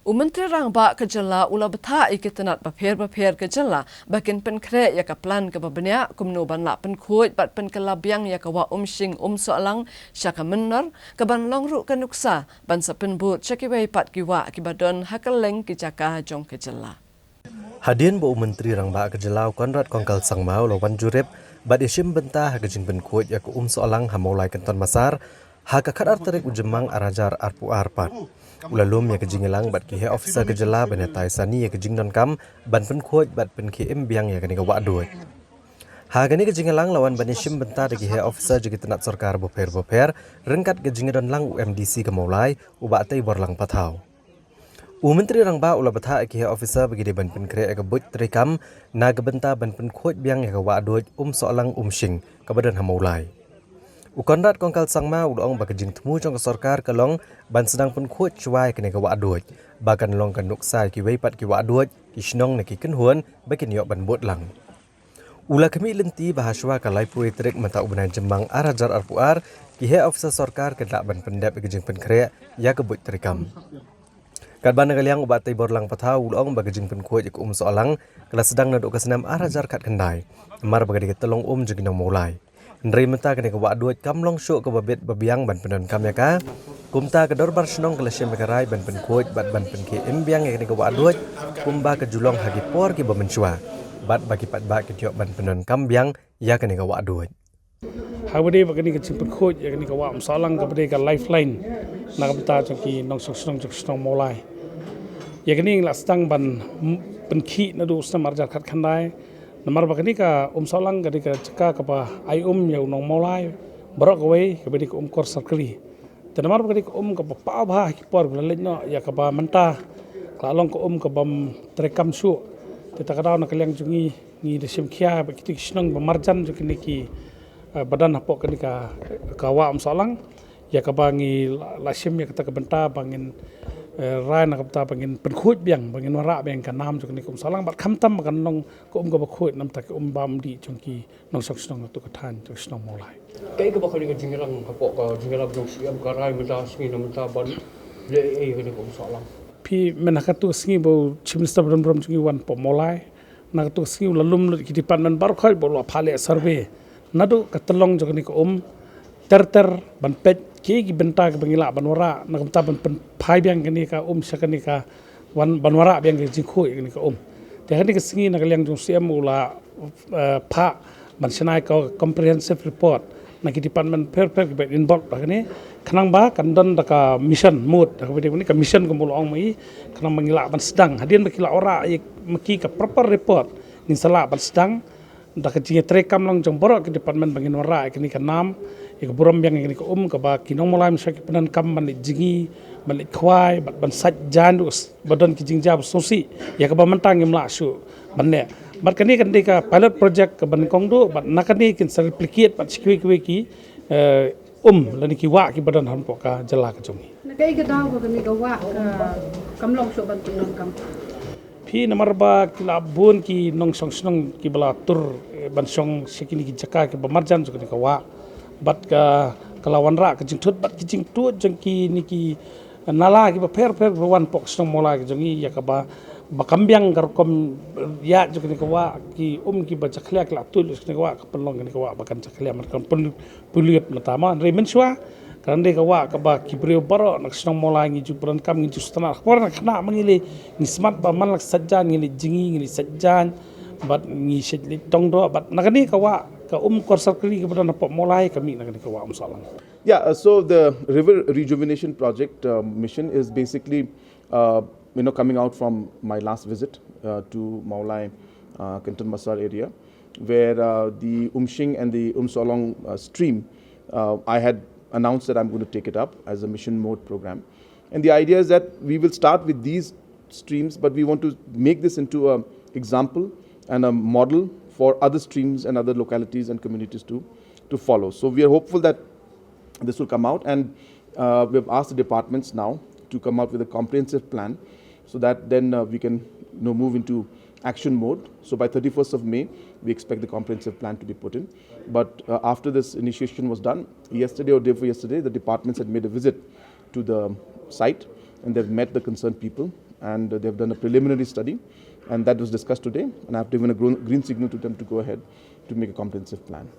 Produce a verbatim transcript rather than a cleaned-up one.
U Myntri Rangbah ka jylla u la bthah ïa ki tnat bapher bapher ka jylla ba kin pynkhreh ïa ka plan kaba bniah kumno ban lah pynkhuid bad pynkylla biang ïa ka wah Umshing Umsohlang sha ka mynnor, kaban long ruh ka nuksa ban sa pynbud sha kiwei pat ki wah kiba don ha kylleng ki jaka jong ka jylla. Hadien ba u Myntri Rangbah ka jylla u Conrad Kongkal Sangma u la wan jurip bad ïashim bynta ha ka jingpynkhuid ïa ka Umsohlang ha Mawlai Kynton Massar ha ka khatar tarik u Jymmang ar hajar arphew ar pat. U la lum ïa ka jingïalang bad ki heh officer ka jylla ban ïatai sani ïa ka jingdonkam ban pynkhuid bad pynkhie im biang ïa kane ka wah duid. Ha kane ka jingïalang la wan ban ïashim bynta da ki heh officer jong ki tnat sorkar bapher bapher ryngkat ka jingïadonlang u M D C ka Mawlai, u Bah Teiborlang Pathaw. U Myntri Rangbah u la bthah ïa ki heh officer ba ki dei ban pynkhreh ïa ka buit treikam na ka bynta ban pynkhuid biang ïa ka wah duid Umsohlang Umshing kaba don ha Mawlai. U Conrad Kongkal Sangma u la ong ba ka jingthmu jong ka sorkar ka long ban sdang pynkhuid shuwa ïa kane ka wah duid ba kan long ka nuksa ïa kiwei pat ki wah duid, ki shnong ne ki kynhun ba kin ïoh ban bud lang. U la khmih lynti ba ha shuwa ka laiphew tarik mynta u bnai Jymmang ar hajar arphew ar, ki heh officer sorkar kin lah ban pyndep ïa ka jingpynkhreh ïa ka buit treikam. Katba na ka liang u Bah Teiborlang Pathaw u la ong ba ka jingpynkhuid ïa ka Umsohlang ka la sdang naduh ka snem ar hajar khatkhyndai, namar ba ka dei ka tyllong um jong ki nong Mawlai. Hynrei mynta kane ka wah duid kam long shuh kaba bit ba biang ban pyndonkam ïa ka. Kumta ka dorbar shnong ka la shim ïa ka rai ban pynkhuid bad ban pynkhie im biang ïa kane ka wah duid kumba ka ju long ha ki por kiba mynshuwa, bad ba ki paidbah kin ïoh ban pyndonkam biang ïa kane ka wah duid. Ha kaba dei ba kane ka jingpynkhuid ïa kane ka wah Umsohlang kaba dei ka lifeline na ka bynta jong ki nongshong shnong jong ka shnong Mawlai. Ïa kane ngi la sdang ban m-, pynkhih naduh u snem ar hajar khatkhyndai. Namar ba kane ka Umsohlang ka dei ka jaka kaba ai um ïa u nong Mawlai baroh kawei, kaba dei ka um Kor Sorkari. Te namar ba ka dei ka um kaba paw bha ha ki por ba la leit noh, ïa kaba mynta ka la long ka um kabym treikam shuh. Te ta ka daw na ka liang jong ngi, ngi da shim khia ba kito ki shnong ba marjan jong kine ki, eh, ba don hapoh kane ka, ka wah Umsohlang, ïa kaba ngi la, la shim ïa kata ka bynta ba ngin, eh, rai na ka bynta ba ngin pynkhuid biang, ba ngin wanrah biang ka nam jong kane ka Umsohlang, bad khamtam ba kan long ka um kaba khuid na ka bynta ki um bam dih jong ki nongshong shnong na tu ka thaiñ jong ka shnong Mawlai. Kaei kaba kane ka jingïalang hapoh ka jingïalang jong C M ka rai mynta sngi na mynta ban leh ei ei kane ka Umsohlang? Phi, mynta ha katu ka sngi ba u Chief Minister ba don burom jong ngi u wan hapoh Mawlai, na katu ka sngi u la lum lut ki department baroh khoit ba u la phah leh survey naduh ka tyllong jong kane ka um ter ter ban peit kiei ki bynta kiba ngi lah ban wanrah na ka bynta ban pynphai biang kane ka um sha kane ka wan, ban wanrah biang ka jingkhuid kane ka um. Te ha kane ka sngi na ka liang jong C M u la, eh, phah ban shna ïa ka comprehensive report na ki department pher pher kiba involve ha kane, khnang ba kan don da ka mission mut, da kaba dei ka mission kumba u la ong ma i, khnang ba ngi lah ban sdang hadien ba ki la wanrah ïa ma ki ka proper report, ngin sa lah ban sdang da ka jingïatreikam lang jong baroh ki department ba ngin wanrah ïa kane ka nam, ïa ka burom biang ïa kane ka um, kaba ki nong Mawlai mynshuwa ki pyndonkam ban leit jngi, ban leit khwai, ban, ban sait jaiñ ruh ba don ki jingjia ba sngewsih ïa kaba mynta ngim lah shuh ban leh. Bad kane kan dei ka pilot project kaba nyngkong duh, bad na kane kin sa replicate bad sha kiwei kiwei ki, eh, um lane ki wah kiba don hapoh ka jylla ka jong ngi. Na kaei ka daw ba kane ka wah ka, kam long shuh ban pyndonkam? Phi, namar ba ki la bun ki nongshong shnong kiba la tur, eh, ban shong sha kine ki jaka kiba marjan jong kane ka wah. Bad ka, ka la wanrah ka jingthut bad ki jingthut jong kine ki nala kiba pher pher kiba wan hapoh ka shnong Mawlai ka jong ngi, ïa kaba, ba kam biang ka rukom, eh, ïaid jong kane ka wah, ki um kiba jakhlia ki la tuid sha kane ka wah, ka pynlong kane ka wah ba kan jakhlia, man kan pyn-, pynlut mynta ma. Hynrei mynshuwa kan dei ka wah kaba ki briew baroh na ka shnong Mawlai ngi ju pyndonkam, ngi ju sngewtynnat. Ka por na ka khynnah ma ngi leit, ngi smat ba man la ka sait jaiñ ngi leit jngi, ngi leit sait jaiñ, bad ngi sait leit tong doh, bad na kane ka wah, ka um Kor Sorkari kaba don hapoh Mawlai ka mih na kane ka wah Umsohlang. Yeah, uh, so the river rejuvenation project, uh, mission is basically, uh, you know, coming out from my last visit, uh, to Mawlai, uh, Kynton Massar area, where, uh, the Umshing and the Umsohlang, uh, stream, uh, I had announced that I'm going to take it up as a mission mode program. And the idea is that we will start with these streams, but we want to make this into a example and a model for other streams and other localities and communities to, to follow. So we are hopeful that this will come out, and, uh, we've asked the departments now to come out with a comprehensive plan, so that then, uh, we can, you know, move into action mode. So by thirty-first of May, we expect the comprehensive plan to be put in. But, uh, after this initiation was done, yesterday or day before yesterday, the departments had made a visit to the site, and they've met the concerned people, and uh, they have done a preliminary study, and that was discussed today. And I've given a gro- green signal to them to go ahead to make a comprehensive plan.